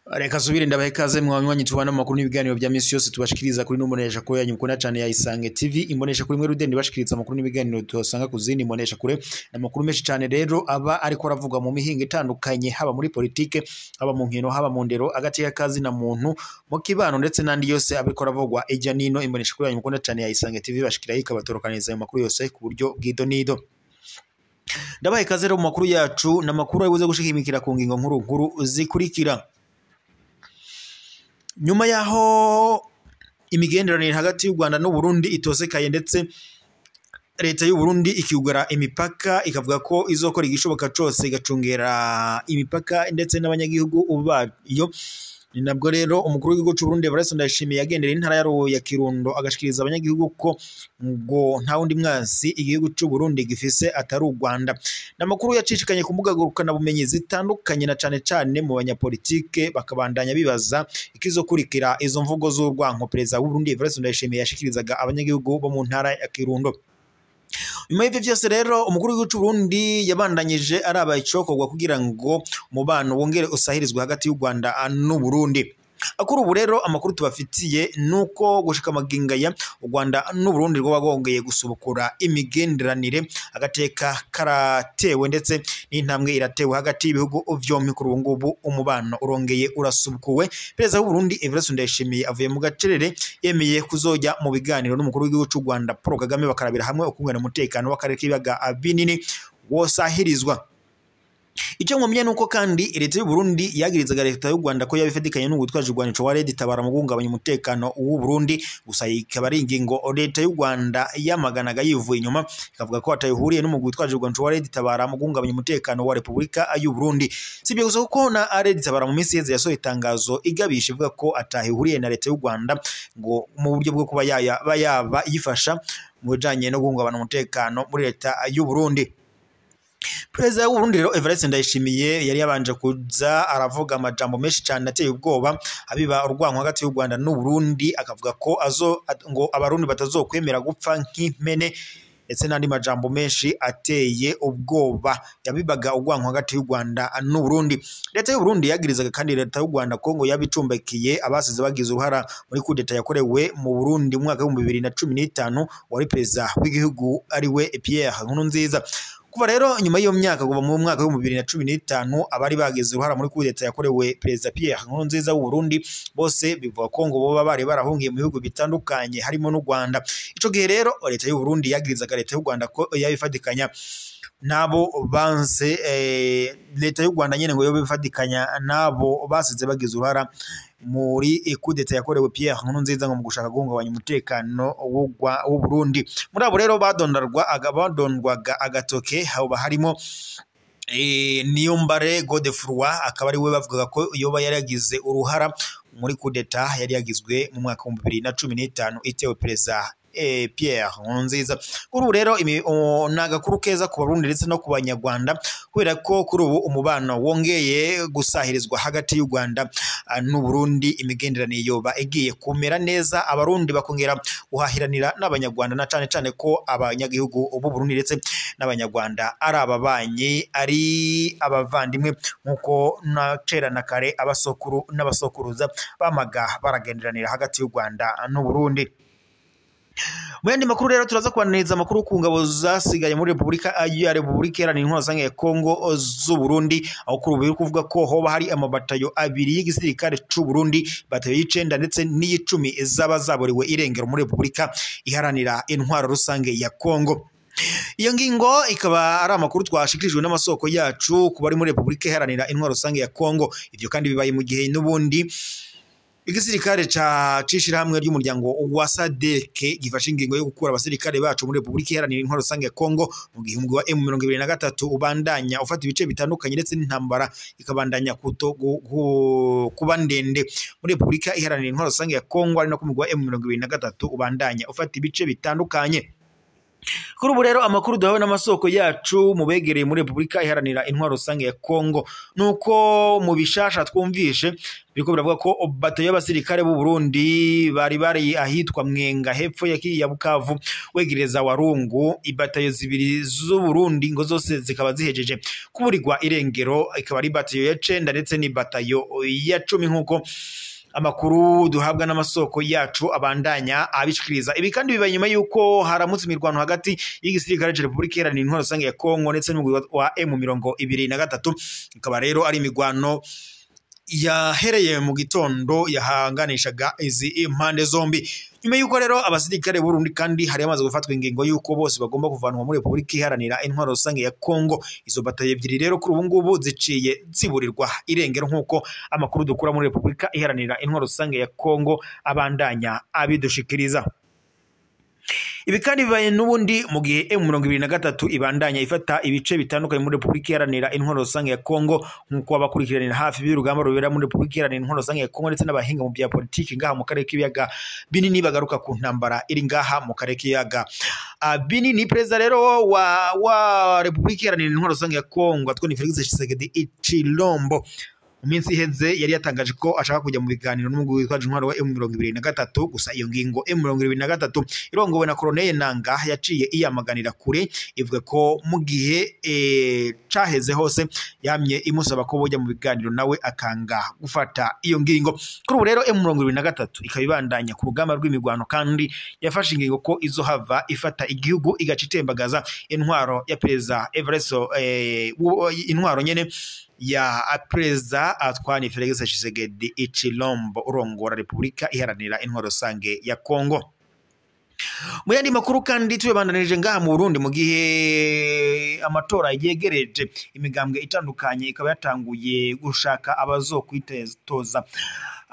Reka subire ndabahe ikaze mwanywanyi tubana mu makuru n'ibiganiro bya misi yose tubashikiriza kuri n'umunesha kure yanyu mukunda cyane ya Isange TV, imbonesha kuri mwe rudende bashikiriza amakuru n'ibiganiro tuhasanga ku zindi mbonesha kure. Amakuru menshi cyane rero aba ariko aravugwa mu mihinga itandukanye, haba muri politike, haba mu nkino, haba mu ndero, agateka kazi na muntu mu kibano, ndetse n'andi yose ariko aravugwa ijya nino. Imbonesha kure yanyu mukunda cyane ya Isange TV bashikira ikabatorokaniriza ayo makuru yose ku buryo bw'idonido. Ndabahe ikaze rero mu makuru yacu, n'amakuru ari buze gushikimikira ku ngingo nkuru nkuru zikurikira. Nyuma yaho imigenderanire hagati y'u Rwanda n'u Burundi itosekaye, ndetse leta y'u Burundi ikugara imipaka ikavuga ko izokora igishoboka cose igacungera imipaka ndetse n'abanyagihugu bayo. Ni nabwo rero umukuru w'igihugu c'u Burundi Evariste Ndayishimiye yagendera intara ya Kirundo agashikiriza abanyagihugu ko ngo nta wundi mwansi igihugu c'u Burundi gifise atari u Rwanda. N'amakuru yacishikanye ku mbuga ngurukanabumenyi zitandukanye na cane cane mu banyapolitike, bakabandanya bibaza ikizokurikira izo mvugo z'urwanko perezida w'u Burundi Evariste Ndayishimiye yashikirizaga abanyagihugu bo mu ntara ya Kirundo. Nyuma y'ivyo vyose rero umukuru w'igihugu c'u Burundi yabandanyije araba icokorwa kugira ngo umubano wongere usahirizwe hagati y'u Rwanda n'u Burundi. Kuri ubu rero amakuru tubafitiye nuko gushika amagingaya u Rwanda n'u Burundi rwoba rwongeye gusubukura imigenderanire, agateka karatewe ndetse n'intambwe iratewe hagati y'ibihugu vyompi. Kuri ubu ngubu umubano urongeye urasubukuwe. Perezida w'u Burundi Evariste Ndayishimiye avuye mu gacerere yemeye kuzoja mu biganiro n'umukuru w'igihugu c'u Rwanda Paul Kagame, bakarabira hamwe ukungena umutekano w'akarere k'ibiyaga binini wosahirizwa. Icyo nkomye nuko kandi leta y'u Burundi yagirizaga leta y'u Rwanda ko yabifadikanye n'ugutwaje urwanisho wa Red Tabara mu guhungabanya umutekano w'u Burundi, gusa ikaba ari ingingo leta y'u Rwanda yamaganaga yivuye inyuma, ikavuga ko atayihuriye n'umugwi witwaje urwanisho wa Red Tabara mu guhungabanya umutekano wa Repubulika y'u Burundi. Sibyo gusa kuko na Red Tabara mu minsi iheze yasohoye itangazo igabisha ivuga ko atahihuriye na leta y'u Rwanda ngo mu buryo bwo kuba yaba yifasha mu bijanye no guhungabanya umutekano muri leta y'u Burundi. Perezida w'u Burundi rero Evariste Ndayishimiye yari yabanje kuza aravuga amajambo menshi cyane ateye ubwoba abiba urwanko hagati y'u Rwanda n'u Burundi, akavuga ko ngo abarundi batazokwemera gupfa nk'impene, ndetse n'andi majambo menshi ateye ubwoba yabibaga urwanko hagati y'u Rwanda n'u Burundi. Leta y'u Burundi yagirizaga kandi leta y'u Rwanda ko ngo yabicumbikiye abasize bagize uruhara muri kudeta yakorewe mu Burundi mu mwaka w'ibihumbi 2015, wari perezida w'igihugu ari we Pierre Nkurunziza. Kuva rero nyuma y'iyo myaka, kuva mu mwaka w'ibihumbi 2015, abari bagize uruhara muri kudeta yakorewe perezida Pierre Nkurunziza w'u Burundi bose bivuga ko ngo boba bari barahungiye mu bihugu bitandukanye harimo n'u Rwanda. Ico gihe rero leta y'u Burundi yagirizaga leta y'u Rwanda ko yabifadikanya nabo banse, leta y'u Rwanda nyene ngo yobifadikanya nabo basize bagize uruhara muri kudeta yakorewe Pierre Nkurunziza ngo mu gushaka guhungabanya umutekano w'u Burundi. Muri abo rero badondwaga agatoke haba harimo Niyombare Godefroid, akaba ari we bavugaga ko yoba yaragize uruhara muri kudeta yari yagizwe mu mwaka wa 2015 itewe perezida Pierre Nkurunziza. Kuri ubu rero ni agakuru keza ku Barundi ndetse no ku Banyarwanda, kubera ko kuri ubu umubano wongeye gusahirizwa hagati y'u Rwanda n'u Burundi, imigenderanire yoba igiye kumera neza, abarundi bakongera guhahiranira n'Abanyarwanda, na cane cane ko abanyagihugu b'u Burundi ndetse n'Abanyarwanda ari ababanyi, ari abavandimwe, nkuko na kera na kare abasokuru n'abasokuruza bamaga baragenderanira hagati y'u Rwanda n'u Burundi. Mu yandi makuru rero turaza kubaniriza amakuru ku ngabo zasigaye muri Repubulika ya Repubulika Iharanira Intwaro Rusange ya Kongo z'u Burundi, aho kuri ubu biri kuvuga ko hoba hari amabatayo abiri y'igisirikare c'u Burundi, batayo y'icenda ndetse n'iy'icumi zaba zaburiwe irengero muri Repubulika Iharanira Intwaro Rusange ya Kongo. Iyo ngingo ikaba ari amakuru twashikirijwe n'amasoko yacu ku bari muri Repubulika Iharanira Intwaro Rusange ya Kongo. Ivyo kandi bibaye mu gihe n'ubundi igisirikare ca cishirahamwe ry'umuryango wa SADC gifashe ingingo yo gukura abasirikare bacu muri Repubulika Iharanira Intwaro Rusange ya Kongo, mu gihe umugwi wa M23 ubandanya ufata ibice bitandukanye ndetse n'intambara ikabandanya kuba ndende muri Repubulika Iharanira Intwaro Rusange ya Kongo, ari nako umugwi wa M23 ubandanya ufata ibice bitandukanye. Kuri ubu rero amakuru duhawe n'amasoko yacu mu begereye muri Repubulika Iharanira Intwaro Rusange ya Kongo nuko mu bishasha twumvishe biriko biravuga ko bato y'abasirikare b'u Burundi bari ahitwa Mwenga hepfo ya kiriya Bukavu wegereza Warungu, ibatayo zibiri z'u Burundi ngo zose zikaba zihejeje kuburirwa irengero, ikaba ari batayo ya 9 ndetse n'ibatayo ya 10 nkuko amakuru duhabwa n'amasoko yacu abandanya abishikiriza. Ibi kandi bibaye nyuma yuko haramutse imirwano hagati y'igisirikare ca Repubulika Iharanira Intwaro Rusange ya Kongo ndetse n'umugwi wa M23, ikaba rero ari imigwano yahereye mu gitondo yahanganishaga izi impande zombi. Nyuma yuko rero abasirikare b'Urundi kandi hari amaze gufatwa ingingo yuko bose bagomba kuvanwa muri Repubulika Iharanira Intwaro Rusange ya Kongo, izo bataye ebyiri rero kuri ubu ngubu ziciye ziburirwa irengero nkuko amakuru dukura muri Repubulika Iharanira Intwaro Rusange ya Kongo abandanya abidushikiriza. Ibi kandi bibaye n'ubundi mu gihe M23 ibandanya ifata ibice bitandukanye muri Repubulika Iharanira Intwaro Rusange ya Kongo, nkuko abakurikiranira hafi y'urugamba rubera muri Repubulika Iharanira Intwaro Rusange ya Kongo ndetse n'abahinga mu bya politiki ngaha mu karere k'ibiyaga binini bagaruka ku ntambara iri ngaha mu karere k'ibiyaga binini. Perezida rero wa Repubulika Iharanira Intwaro Rusange ya Kongo atwa Felix Tshisekedi Tshilombo mu minsi iheze yari yatangaje ko ashaka kujya mu biganiro n'umugwi witwaje intwaro wa M23, gusa iyo ngingo M23 irongowe na Colonel Nanga yaciye iyamaganira kure, ivuga ko mu gihe caheze hose yamye imusaba ko bojya mu biganiro nawe akanga gufata iyo ngingo. Kuri ubu rero M23 ikaba ibandanya ku rugamba rw'imigwano kandi yafashe ingingo ko izohava ifata igihugu igaca itembagaza intwaro ya Perezida Everesto, intwaro nyene ya Perezida Antoine Felix Tshisekedi Tshilombo urongora Repubulika Iharanira Intwaro Rusange ya Kongo. Mu yandi makuru kandi tuyabandanije ngaha mu Burundi, mu gihe amatora yegereje imigambwe itandukanye ikaba yatanguye gushaka abazokwitoza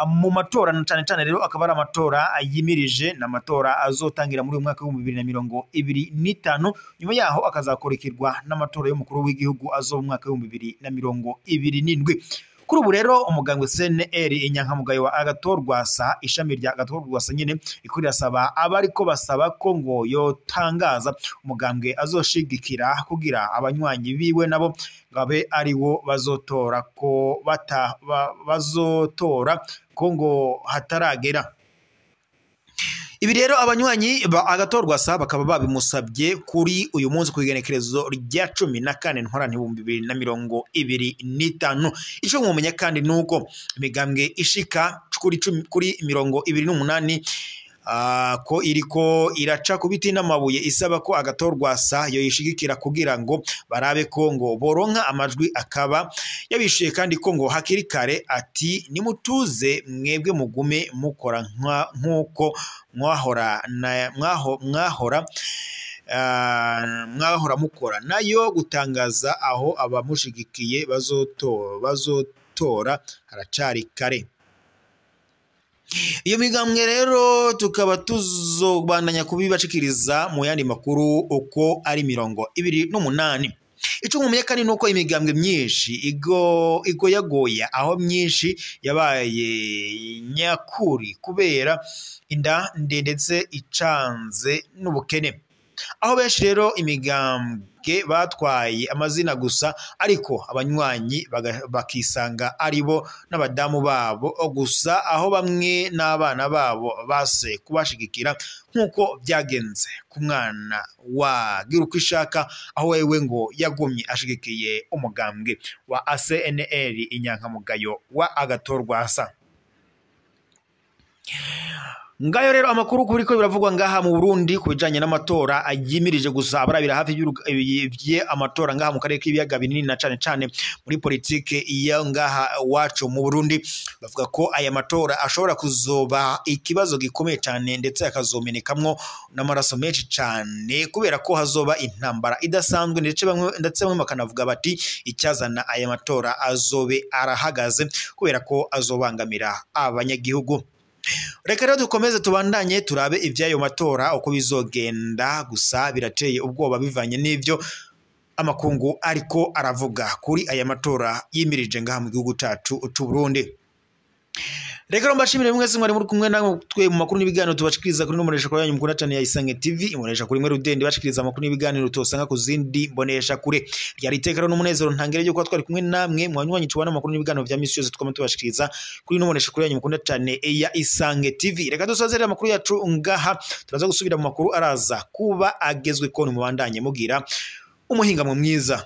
mu matora, na cyane cyane rero akaba ari amatora yimirije n'amatora azotangira muri uyu mwaka wa 2025, nyuma yaho akazakurikirwa n'amatora y'umukuru w'igihugu azo mu mwaka wa 2027. Kuri ubu rero umugambwe CNL inyankamugayo wa Agathon Rwasa, ishami rya Agathon Rwasa nyene riko rirasaba abariko basaba ko ngo yotangaza umugambwe azoshigikira kugira abanywanyi biwe nabo ngabe ariwo bazotora ko bazotora ko ngo hataragera. Ibi rero abanywanyi ba Agathon Rwasa bakaba babimusabye kuri uyu munsi ku igenekerezo rya 14 Ntwarante 2025. Ico mwomenya kandi nuko imigambwe ishika kuri 28 ko iriko iraca ku biti n'amabuye isaba ko Agathon Rwasa yoyishigikira kugira ngo barabe ko ngo boronka amajwi, akaba yabishuye kandi ko ngo hakiri kare ati nimutuze mwebwe mugume mukora nkuko mwahora mukora, nayo gutangaza aho abamushigikiye bazotora haracari kare. Iyo migambwe rero tukaba tuzobandanya kubibashikiriza mu yandi makuru uko ari 28. Ico nkumenya kandi nuko imigambwe myinshi igoyagoya, aho myinshi yabaye nyakuri kubera inda ndetse icanze n'ubukene, aho benshi rero imigambwe batwaye amazina gusa ariko abanywanyi bakisanga aribo n'abadamu babo gusa, aho bamwe n'abana babo base kubashigikira nkuko byagenze ku mwana wa Girukwishaka, aho wewe ngo yagumye ashigikiye umugambwe wa ACNL inyankamugayo wa Agathon Rwasa. Ngayo rero amakuru kuriko biravugwa ngaha mu Burundi kubijanye n'amatora ayimirije, gusa abarabira hafi y'ibye amatora ngaha mu karere k'ibiyaga binini na cane cane muri politike iyo ngaha wacu mu Burundi, bavuga ko aya matora ashobora kuzoba ikibazo gikomeye cane ndetse akazomenekamwo n'amaraso menshi cane, kubera ko hazoba intambara idasanzwe, ndetse bamwe bakanavuga bati icyazana aya matora azobe arahagaze kubera ko azobangamira abanyagihugu. Reka rero dukomeze tubandanye turabe ivyayo matora uko bizogenda, gusa birateye ubwoba bivanye n'ivyo amakungu ariko aravuga kuri aya matora yimirije ngaha mu gihugu cacu c'u Burundi. Reka mbashimire mwese mwari muri kumwe natwe mu makuru n'ibiganiro tubashikiriza kuri nombonesha kure yanyu mukunda cyane ya Isange TV, imbonesha kure imwe rudende bashikiriza amakuru n'ibiganiro tosanga ku zindi mbonesha kure. Ryari iteka n'umunezero ntangere ryo kuba twari kumwe namwe mwanywanyi tubana amakuru n'ibiganiro vya misi yose twama tubashikiriza kuri nombonesha kure yanyu mukunda cyane ya Isange TV. Reka dusozere amakuru yacu ngaha, turaza gusubira mu makuru araza kuba agezwe ko mubandanye mugira umuhingamo mwiza.